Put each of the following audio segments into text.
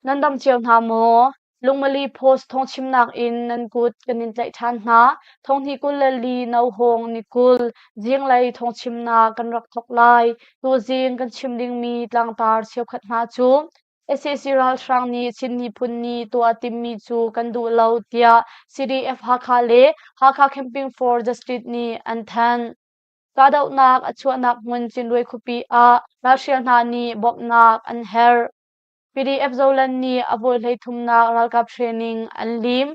Nan dam cio hna maw? Lungmali Post thawngchimnak in nan kut kan in tlaih ṭhan hna. Thonghnih 24 Nohawng ni 20 zinglei thawngchimnak kan rak thawk lai. Tuzing kan chim dingmi tlangtar cheukhat hna cu sac ralhrang nih Chin miphun nih tuah timmi cu kan duh lo tiah CDF Hakha le Hakha Camping for Justice nih an thanh. Kahdohnak a chuahnak hmun Cinruai khuapi ah ralhrial hna nih bawmhnak an herh. PDF Zoland nih a vawi 33nak ralkap training an lim.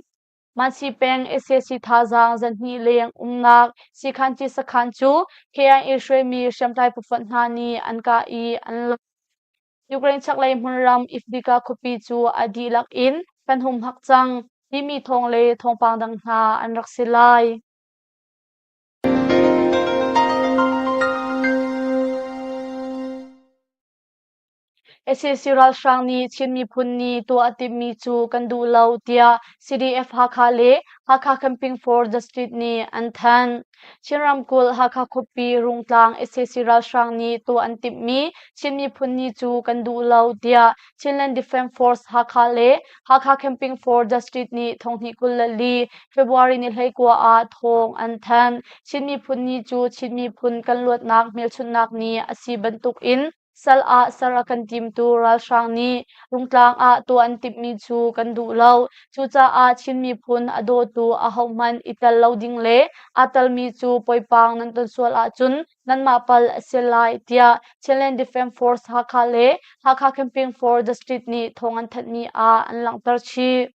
Mansi peng sac thazaang zanhnih leng umnak Sikhanci sakhan cu KIA hruaimi hriamtlai phufonh hna nih an kah i an lak. Ukraine chaklei hmunram Ifdika khuapi cu a dihlak in kan humhak cang timi thawng le thawngpang dang hna an rak si lai. Sac ralhrang nih Chin miphun nih tuah a timhmi cu kan duh lo tiah CDF Hakha le Hakha Camping for Justice nih an thanh. Chin ramkulh Hakha khuapi Rungtlang sac ralhrang nih tuah an timhmi Chin miphun ni cu kan duh lo tiah Chinland Defence Force Hakha le Hakha Camping for Justice nih thonghnih 24 February ni 19 ah thawng an thanh. Chin miphun ni cu Chin miphun kan luatnak hmelchunhnak ni a si bantuk in Sal ah ser a kan timtu ralhrang nih Rungtlang ah tuah an timhmi cu kan duh lo. Cucaah Chin miphun a dawtu ahohmanh i tel lo ding le aa telmi cu poipang nan ton sual ahcun nanmah palh a si lai tiah Chinland Defence Force Hakha le Hakha Camping for the Street nih thawng an thanhmi ah an langhter chih.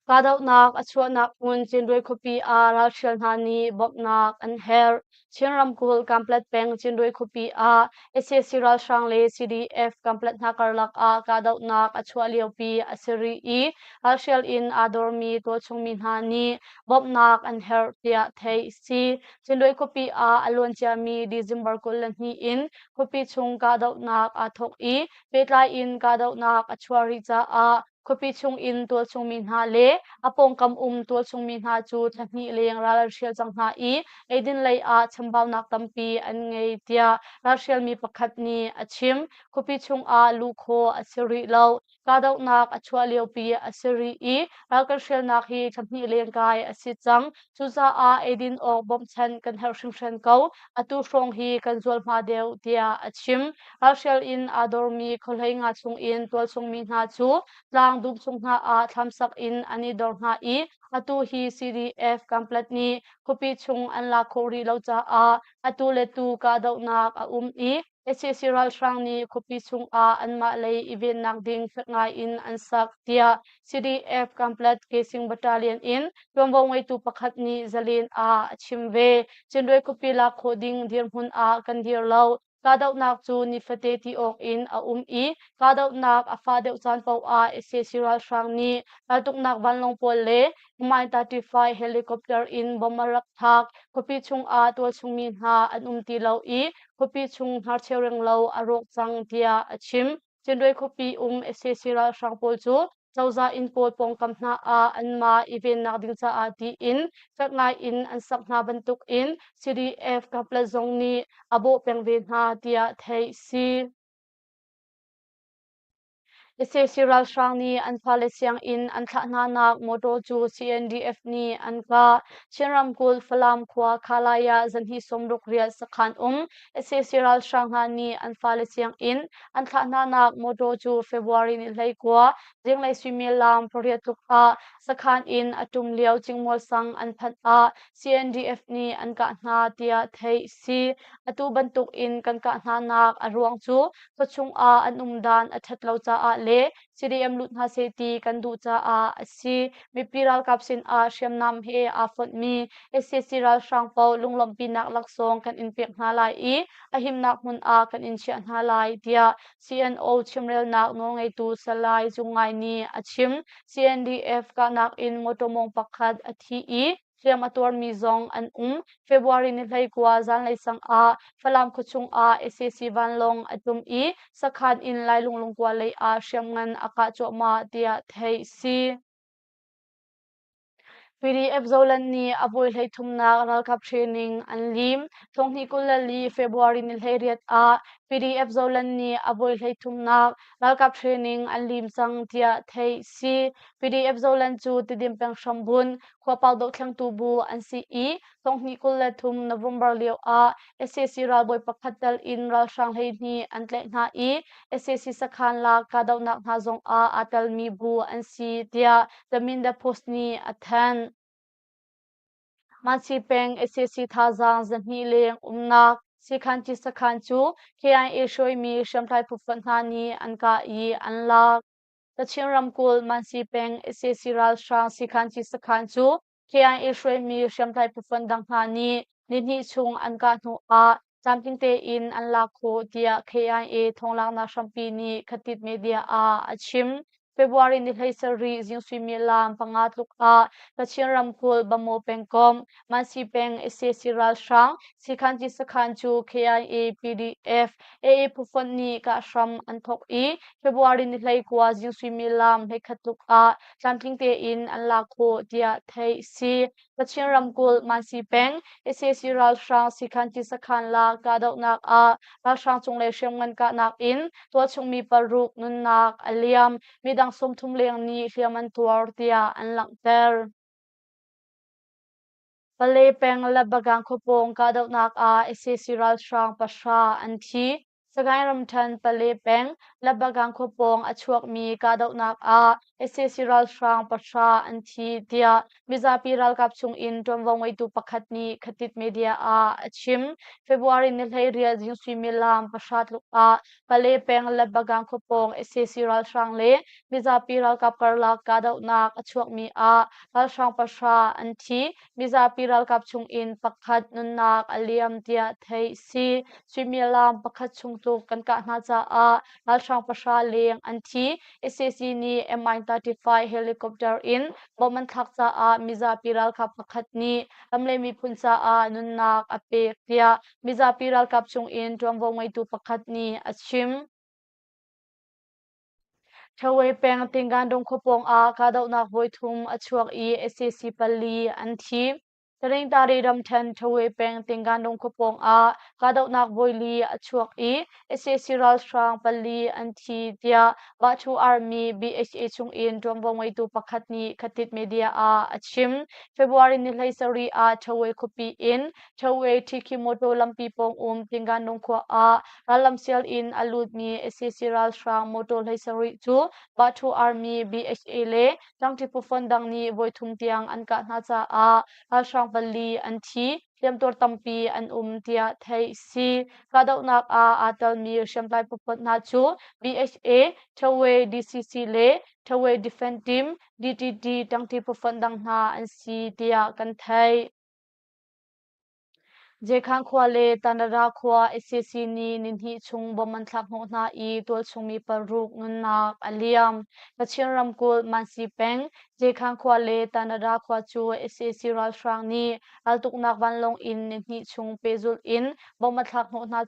Kahdohnak a chuahnak hmun Cinruai khuapi ah ralhrial hna nih bawmhnak an herh. Chin ramkulh Kanpetlet peng Cinruai khuapi ah sac ralhrang le CDF Kanpetlet hna karlak ah kahdohnak a chuah liopi a si rih i ralhrial in aa dormi tualchung mi hna nih bawmhnak an herh tiah theih a si. Cinruai khuapi ah a luanciami December 22 in khuapi chung kahdohnak aa thawk i pehtlai in kahdohnak a chuah rih caah Khuapi chungin tualchungmi hna le a pawngkam um tualchungmi hna cu thla hnih leng ral an hrial cang hna i eidin lei ah chambaunak tampi an ngei tiah ralhrialmi pakhat nih a chim. Khuapi chungah luh khawh a si rih lo. Kahdohnak a chuah liopi a si rih i ral kan hrialnak hi thla hnih leng kai a si cang. Cucaah eidin awk bawmhchanh kan herh hringhran ko. Atu hrawng hi kan zualhma deuh tiah a chim. Ralhrial in aa dormi khuahlei nga chungin tualchungmi hna cu tlang dum chung hna ah thlamsak in an i dor hna i atu hi CDF Kanpetlet nih khuapi chung an lak khawh rih lo caah atu le tu kahdohnak a um i sac ralhrang nih khuapi chungah anmah lei i vennak ding fek ngai in an sak tiah CDF Kanpetlet Kesing Battalion in ṭuanvo ngeitu pakhat nih Zalen ah a chim ve. Cinruai khuapi lak khawh ding dirhmun ah kan dir lo. Kahdohnak cu nifate ti awk in a um i kahdohnak a fah deuh caan paoh ah sac ralhrang nih raltuknak vanlawng pawl le Mi-35 helicopter in bomb a rak thlak. Khuapi chungah tualchungmi hna an um ti lo i khuapi chung hnarcheu renglo a rawk cang tiah a chim. Cinruai khuapi um sac ralhrang pawl cu cozah inn pawl pawngkam hna ah anmah i vennak ding caah tiin fek ngai in an sak hna bantuk in CDF Kanpetlet zong nih a bawh peng ve hna tiah theih si. Sac ralhrang nih an fale sianginn an thlah hna nak motor cu CNDF nih an kah. Chin ramkulh Falam khua Khalai ah zanhnih 68 sakhan um sac ralhrang hna nih an fale sianginn an thlah hna nak motor cu February ni 19 zinglei suimilam 8 tluk ah sakhan in a ṭum lio Cingmual sang an phanh ah CNDF nih an kah hna tiah theih si. Atu bantuk in kan kah hna nak a ruang cu khuachung ah an um dan a ṭhat lo caah le CDM lut hna seh ti kan duh caah a si. Mipi ralkap sinah hriamnam he aa fonhmi sac ralhrang paoh lunglawmhpinak laksawng kan in pek hna lai i a himnak hmun ah kan in chiah hna lai tiah CNO chimrelnak nawlngeitu Salai Cung Ngai nih a chim. CNDF kahnak in motor mawng pakhat a thi i hliam a tuarmi zong an um. February ni 19 zanlei sang ah Falam khuachung ah sac vanlawng a tum i sakhan in Lailung lungkua lei ah hriamngan a kah cuahmah tiah theih si. PDF Zoland nih a voi 33nak ralkap training an lim. Thonghnih 24 February ni 18 ah. PDF Zoland nih a voi 33nak ralkap training an lim cang tiah theih si. PDF Zoland cu Tidim peng hrambun khuapau dohthlengtu bu an si i 2023 November lio ah sac ralbawi pakhat tel in ralhrang 12 an tlaih hna i sac sakhan lak kahdohnak hna zong ah aa telmi bu an si tiah The Mindat Post nih a thanh. Mansi peng sac thazaang 200 leng umnak Sikhanci sakhan cu KIA hruaimi hriamtlai phu fonh hna nih an kah i an lak. Kachin ramkulh Mansi peng sac ralhrang Sikhanci sakhan cu KIA hruaimi hriamtlai phu fonh dang hna nih nihnih chung an kah hnu ah tlamtling tein an lak khawh tiah KIA thawnglaknak hrampi nih Khatit Media ah a chim. February ni 17 zing suimilam 5 tluk ah Kachin ramkulh Bamaw pengkomh Mansi peng sac ralhrang Sikhanci sakhan cu KIA PDF AA phufonh nih kah hram an thawk i February ni 19 zing suimilam 11 tluk ah tlamtling tein an lak khawh tiah theih si. Kachin ramkulh Mansi peng sac ralhrang Sikhanci sakhan la kahdohnak ah ralhrang cunglei hriamngan kahnak in tualchung mi paruk nunnak a liam, midang 30 leng nih hliam an tuar tiah an langhter. Pale peng Labagang khuapawng kahdohnak ah sac ralhrang 9 an thi. Sagaing ramṭhen Pale peng Labagang khuapawng a chuakmi kahdohnak ah sac ralhrang 9 an thi tiah mizapi ralkap chungin ṭuanvo ngeitu pakhat nih Khatit Media ah a chim. February ni 18 zing suimilam 9 tluk ah Pale peng Labagang khuapawng sac ralhrang le mizapi ralkap karlak kahdohnak a chuakmi ah ralhrang 9 an thi. Mizapi ralkap chungin pakhat nunnak a liam tiah theih si. Suimilam pakhat chung tluk kan kah hna caah ralhrang 9 leng an thi. Sac nih Mi-35 helicopter in bomb an thlak caah mizapi ralkap pakhat nih ram le miphun caah nunnak a pek tiah mizapi ralkap chungin ṭuanvo ngeitu pakhat nih a chim. Ṭhawe peng Tingandung khuapawng ah kahdohnak voithum a chuak i sac 4 an thi. Taringtari ramṭhen Ṭhawe peng Tingandung khuapawng ah kahdohnak voili a chuak i sac ralhrang 4 an thi tiah Bahthu Army BHA chungin ṭuanvo ngeitu pakhat nih Khatit Media ah a chim. February ni 17 ah Ṭhawe khuapi in Ṭhawe Ṭhikhi motor lampi pawng um Tingandung khua ah rallam sial in a lutmi sac ralhrang motor 17 cu Bahthu Army BHA le ṭangṭi phufonh dang nih voithum tiang an kah hna caah ralhrang 4 an thi, hliamtuar tampi an um tiah theih si. Kahdohnak ah aa telmi hriamtlai phufonh hna cu BHA, Ṭhawe DCC le Ṭhawe Defense Team DTD ṭangṭi phufonh dang hna an si tiah kan theih. Jekhan khua le Tanara khua sac nih nihnih chung bomb an thlak hnawh hna i tualchung mi 6 nunnak a liam. Kachin ramkulh Mansi peng Jekhan khua le Tanara khua cu sac ralhrang nih raltuknak vanlawng in nihnih chung pehzulh in bomb a thlak hnawh hna.